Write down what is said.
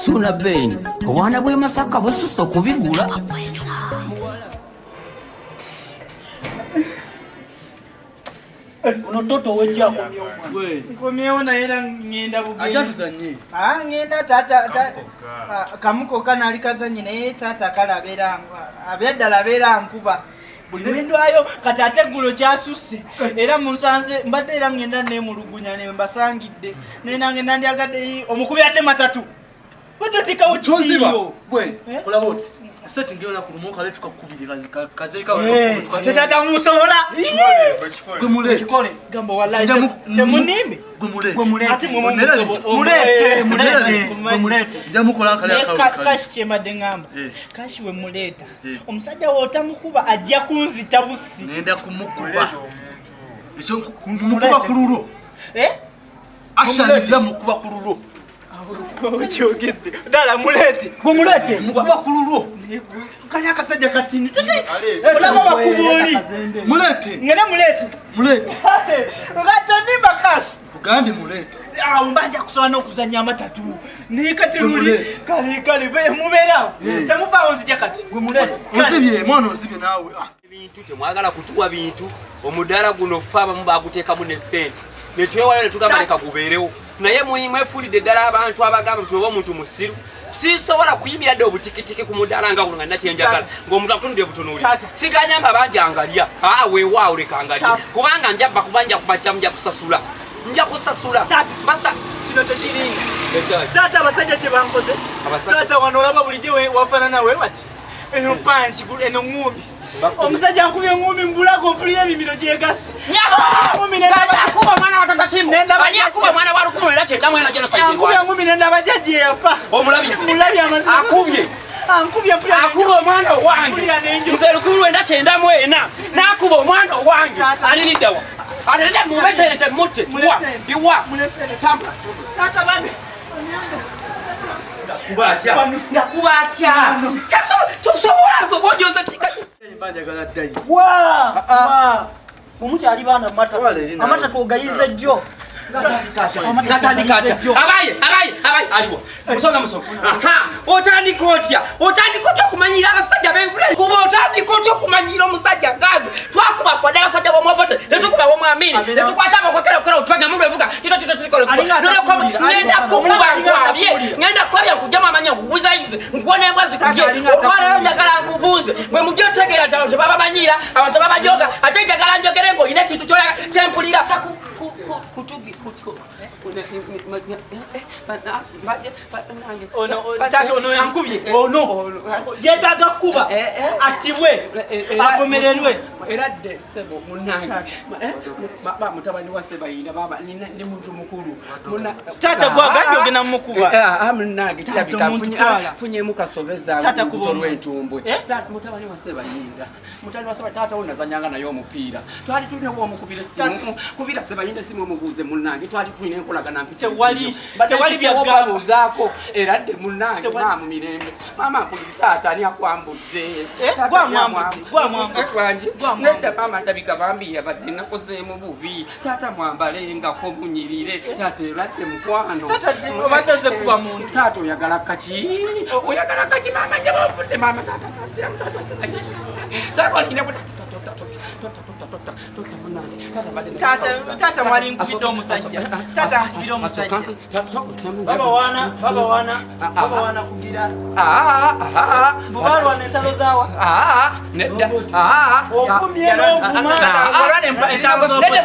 Suuna Ben, obwana bw'e Masaka bususse okubigula. Ono toto wejja akomyewo mwana. Nkomyewo naye era ngenda bugenzi. Ajja tuzanye. Ah, ngenda taata kamu kokka naali kazanye naye taata kale abeera abeddala abeera nkuba. Buli lwendwayo kati ate eggulo kyasusse era munsanze mbadde era ngenda neemulugunya ne mbasangidde naye nange nandyagadde omukubi ate matatu. Badde oteekawo kitiyo. Gwe olaba oti setting yona ku lumu kale tukakubire kazeeka Ate taata musobola. Gwe muleete. Kikole. Gamba wallahi temunimbe. Gwe muleete. Gwe muleete. Ate mwe Muleete. Muleete, muleete, gwe muleete. Nja mukola akale Naye akale. kashi kyembadde ŋŋamba Eh. kashi we muleeta Eh. omusajja w'otamukuba ajja kunzita busi. Nenda kumukuba. Ekyo mukuba ku lulwo. Eh? Ashalira mukuba ku lulwo. Okyogedde ddala muleete. Gwe muleete. Mukuba ku lulwo. Kali akasajja katini olaba wakuba oli. Muleete. Ngene muleete. Muleete. Nga tonimba kashi. Kugambye muleete. Awo mba nja kusobola n'okuzannya amatatu naye kati luli Muleete. kale kale mubeerawo temuvaawo nzija kati. Gwe muleete. Ozibye mwana ozibye naawe. Ah. Bintu temwagala kutuwa bintu omudaala guno ffe abamu baguteekamu ne ssente ne twewalayo ne tugamba leka gubeerewo naye mwefuulidde ddala abantu abagamba nti oba omuntu musiru sisobola kuyimira dde obutikitiki ku mudaala nga guno nga nina kyenjagala ng'omuntu akutunudde butunuuli Taata. siganyamba bangi angalya aa weewaawo leka ngalye Taata. kubanga njabba kuba nja kubajjamu nja kusasula nja kusasula Taata. basa Kino tekiringa. Taata abasajja kye bankoze. Abasajja? Taata wano olaba bulijjo wafaanana we wati. Eno panki eno ŋŋumbi. Omusajja ankubye eŋŋumbi mu bulago mpulira emimiro gyegase. Ŋŋumbi ne ndaba- akuba omwana wa tata kimu Nenda ani akuba omwana wa lukumu era kyenda mwena genocide Ankubye eŋŋumbi ne ndaba jjajja eyafa. Omulabye? Mulabye amazima. Akubye? Ankubye mpulira akuba omwana owange Mpulira n'enjoka. nze 1994 n'akuba omwana owange Taata. aliriddawa alirida mubetere temutte wa iwa Mulesere. tambula Taata bambi. kuba atya nakuba atya tosobola nze oba ojoza kika Mba njagala ddayo. Wa! Wa! Mumukyali baana mata. Wala eri naawe. Amata tuogayize jjo. Gatandika atya abaye abaye abaye aliwa musonga musonga aha otandika otya otandika otya okumanyira abasajja b'envula kuba otandika otya okumanyira omusajja gazi twakuba kwadde abasajja b'omwobote netukuba b'omwamini netukwata amakokerokero otwega mundu evuga kito kito Alinga atakuwulira. ngenda kukuba Alinga nkwabye atakuwulira. ngenda kukwabya nkugyamu amanya nkubuzayize nkuwa n'embwa zikugye Taata, alinga olwaleero atakuwulira. njagala nkuvuuze bwe mujja otegeera nti abantu tebabamanyiira abantu tebabajoga ate njagala njogere ng'olina ekintu kyoyaga kyempulira Ono taata ono yankubye. Ono yeetaaga kukuba. Attibwe. Akomererwe. Era dde ssebo munange mutabani wa Sebayinda baba ndi muntu mukulu. Taata gwagambye ogenda mumukuba. Munange Taata, kirabika omuntu twala. nfunyemu kasobeza Taata, kuba olubuto omuntu. lw'entumbwe. Eh? Mutabani wa Sebayinda mutabani wa Sebayinda taata wo nazanyanga naye omupiira twali tulina omukubira essimu kubira Sebayinda essimu omubuuze munange twali tulina enkolagana mpitirivu Tewali nnyo. byagamba. Babuuzaako era dde munange Tewali- maama mirembe maama mpuliriza ate ani akwambudde? Eh, Taata gwamwambudde, ani gwamwambudde. Wangi? Gwamwambudde. Nedda maama ndabika bambi yabadde nakozeemu bubi taata mwambalengako munyirire taata eradde mukwano. Taata, obadde ozze kuba muntu. Taata oyagala kaki oyagala kaki maama njaba ofudde maama taata sasiramu taata Taata taata mwali nkubidde omusajja. Taata nkubira omusajja. Babawaana, babawaana, babawaana kugira. Bubalwana entalo zaawa. Nedda. Ofumye n'ovuma. Olwana entalo z'obote.